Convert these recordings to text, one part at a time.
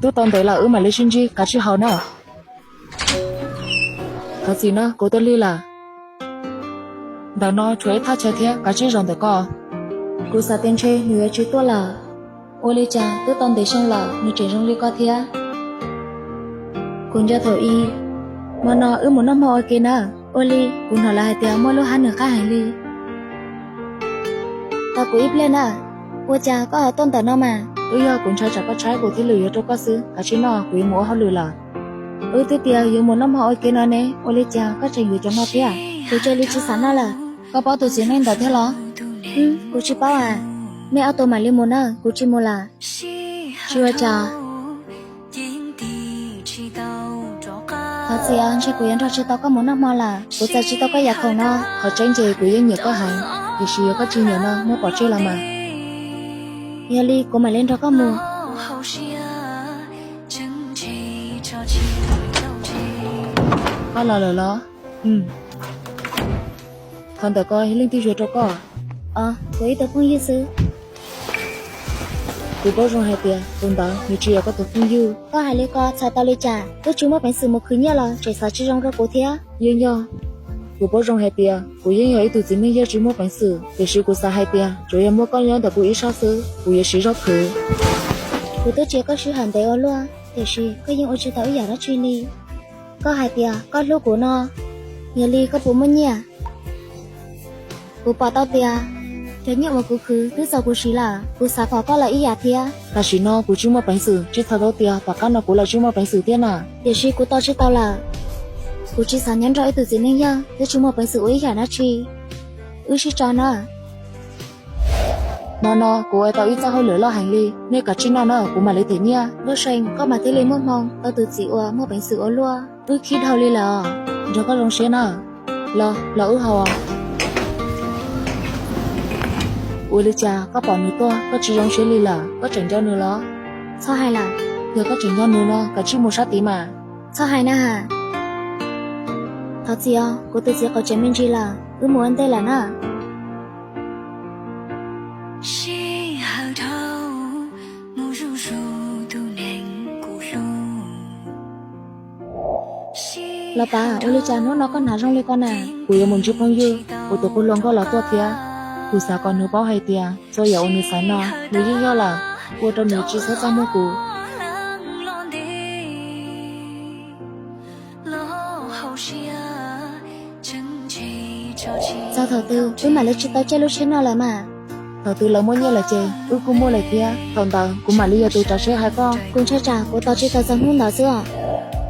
Twb tau ntev lawm, wb mam li sib ntsib, kav tsij haus na. Thov txim na, kuv tuaj lig lawm. Ntawm no tshuav ib thaj chaw thiab, kav tsij zaum ntawm ko. Kuv xav tias ntshe nws yuav tsis tuaj lawm. Ua li cas twb tau ntev xyoo lawm nws tseem zoo li ko thiab? Kuv nco thaum ub, hmo no wb mus noj hmo ua ke na. Ua li kuv hnov lawv hais tias muaj lub hab nws qab heev li. Tos kuv ib pliag na. Ua cas koj ho tuaj ntawm no mas? Twb yog kuv ntshai tsam koj tshaib kuv thiaj li yuav rau koj xwb. Kav tsij noj, kuv yuav mus ua hauj lwm lawm. Wb twb tias yuav mus noj hmo ua ke no ne, ua li cas koj tseem yuav cov no thiab? Kuv cia li tsis xav noj lawm. Koj paub tus txiv neej ntawd thiab los? Kuv tsis paub as. Nej ob tug mam li mus na, kuv tsis mus lawm. Tsis ua cas. Thov txim os, ntshe kuv yuav nrog tsis tau koj mus noj hmo lawm, kuv txais tsis tau koj yam khoom no. Qhov tseeb ces kuv yeej nyiam koj heev, tiam sis yog koj tsis nyiam no muab pov tseg los mas. Yog li kuv mam li nrog koj mus. Koj los lawm los? Qhov ntawm ko yog leej twg yuav rau koj? Os, kuv ib tug phooj ywg xwb. Kuv paub zoo hais tias tus ntawd nws tsis yog koj tus phooj ywg. Koj hais li ko txhais tau li cas? Twb tsis muaj peev xwm mus khwv nyiaj los tseem xav tsis zoo rau kuv thiab. Yeej yog, kuv paub zoo hais tias kuv yeej yog ib tug txiv neej yawg tsis muaj peev xwm, tiam sis kuv xav hais tias tsuas yog muaj koj nyob ntawm kuv ib sab xwb, kuv yuav siv zog khwv. Kuv twb tsis tau koj sij hawm ntev ua luaj, tiam sis koj yeej ua tsis tau ib yam dab tsi li. Koj hais tias koj hlub kuv no, yog li koj puas muaj nyiaj? Kuv pom tau tias cov nyiaj uas kuv khwv twb txaus kuv siv lawm, kuv xav kom koj los ib yam thiab. Tam sim no kuv tsis muaj peev xwm, tsis txhais tau tias tom qab no kuv los tsis muaj peev xwm thiab na. Tiam sis kuv tos tsis tau lawm. Kuv tsis xav nyob nrog ib tug txiv neej yawg twb tsis muaj peev xwm ua ib yam dab tsi. Wb sib tso na. Hmo no kuv ua tau ib txoj hauj lwm loj heev li, nej kav tsij noj na, kuv mam li them nyiaj. Nkauj See, koj mas thiaj li muaj hmoo tau tus txiv uas muaj peev xwm ua luaj. Wb khib dhau li lawm os, nrog koj zoo siab na. Los, los wb haus. Ua li cas koj pom nws tuaj koj tsis zoo siab li lawm, koj tseem nco nws los? Txhob hais lawm. Yog koj tseem nco nws no kav tsij mus sab tid mas. Txhob hais na has. Thov txim os, kuv tus txiv qaum tsev me ntsis lawm, wb mus ua ntej lawm na. Los Paj, ua li cas hnub no koj hnav zoo li ko na? Kuv yuav mus ntsib phooj ywg, kuv tus qub hluas nkauj los tuaj thiab. Kuv xav kom nws paub hais tias txhua yam uas nws xaiv no, nws yeej yog lawm, ua rau nws tsis txhob txaj muag kuv. Txog thaum twg wb mam li tsis tau caij lub tsheb no lawm mas? Thaum twg lawv muaj nyiaj lawm ces wb kuj muaj lawm thiab. Thaum ntawd kuv mam li yog tus tsav seb hais koj. Kuv ntshai tsam kuv tos tsis tau txog hnub ntawd xwb os.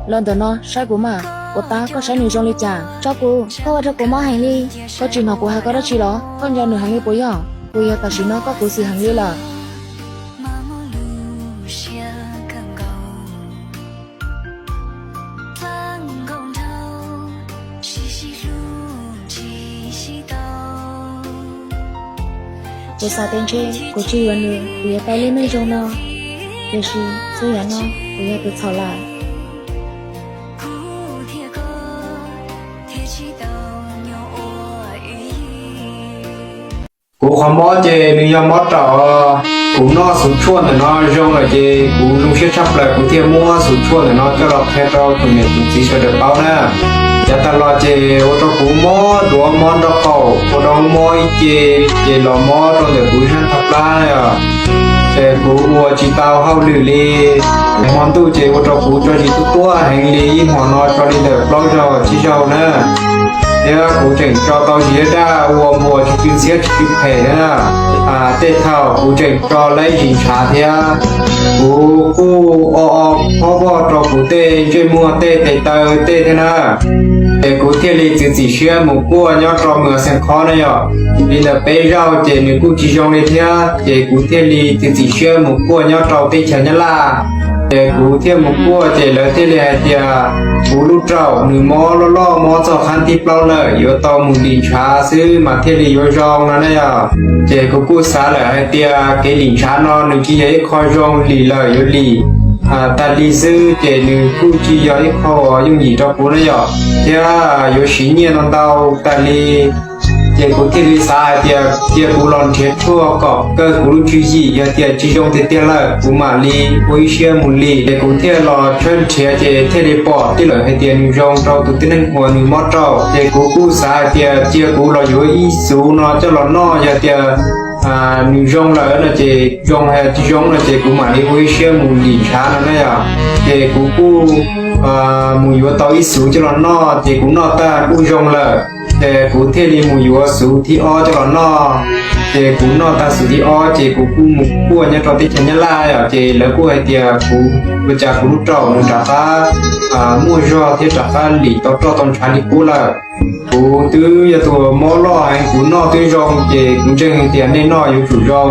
Los ntawm no saib kuv mas, ua tab koj saib nws zoo li cas? Tso kuv, koj ua rau kuv mob heev li. Koj tsis hnov kuv hais koj dab tsi los? Koj nco nws heev li puas yog? Puas yog tam sim no koj khuv xim heev li lawm? Kuv xav tias ntshe kuv tsis yuav nws kuv yuav tau lub neej zoo no, tiam sis txhua yam no kuv yog tus txhaum lawm. Kuv qhov mob ces nws yog mob raum. Kuv noj xum tshuaj ntawm no zoo lawm ces kuv zoo siab tshaj plaws, kuv thiaj muab xum tshuaj ntawm no coj los qhia rau tus niam tus txiv sawv daws paub na. Yav tas los ces ua rau kuv mob duav mob nraub qaum, ua rau mob ib ce, ces los mob rau ntawm kuv sab tog plab na yom. Ces kuv ua tsis tau hauj lwm li. Hmo ntuj ces ua rau kuv tso zis tuaj tuaj heev li, ib hmos no tso li ntawm plaub zaug tsib zaug na. Thiab kuv tseem tso tau zis daj daj ua npuas tsis tsw ntxhiab tsis tsw phem thiab na. Tej thaum kuv tseem tso laib zis ntshav thiab. Kuv kuj o o phob voj rau kuv tej ntsej muag tej tes taw tej thiab na. Ces kuv thiaj li txiav txim siab mus kuaj nyob rau Mws Xees Khob na yom. Li ntawm peb zaug ces nws kuj tsis zoo li thiab, ces kuv thiaj li txiav txim siab mus kuaj nyob rau teb chaws Nyab Laj. Ces kuv thiaj mus kuaj ces lawv thiaj li hais tias kuv lub raum nws mob loj loj mob txog qhab thib plaub lawm, yuav tau mus lim ntshav xwb mas thiaj li yuav zoo no na yom. Ces kuv kuj xav lawm hais tias kev lim ntshav no nws tsis yog ib qho zoo lim lawm yuav lim tas li xwb, ces nws kuj tsis yog ib qho yooj yim rau kuv na yom. Thiab yuav siv nyiaj ntau ntau tas li, Ces kuv thiaj li xav hais tias cia kuv los nrhiav tshuaj kom kawg kuv lub tswv yim, yog tias tsis zoo tiag tiag lawm kuv mam li ua ib siab mus lim. Ces kuv thiaj los tshawb nrhiav ces thiaj li pom tij laug hais tias nws zoo rau tus tib neeg uas nws mob rau. Ces kuv kuj xav hais tias cia kuv los yuav ib xuv no coj los noj, yog tias nws zoo lawm no ces zoo, tsis zoo no ces kuv mam li ua ib siab mus lim ntshav no na yom. Ces kuv kuj mus yuav tau ib xuv coj los noj, ces kuv noj tag kuj zoo lawm. Ces kuv thiaj li mus yuav xuv thib ob coj los noj. Ces kuv noj tag xuv thib ob ces kuv kuj mus kuaj nyob rau teb chaws Nyab Laj yom, ces lawv kuj hais tias kuv, ua cas kuv lub raum nws rov qab muaj zog thiab rov qab lim tau roj tau ntshav li qub lawm. Kuv twb yog tus mob loj heev, kuv noj twb zoo, ces kuv ntseeg tias nej noj yuav tsum zoo.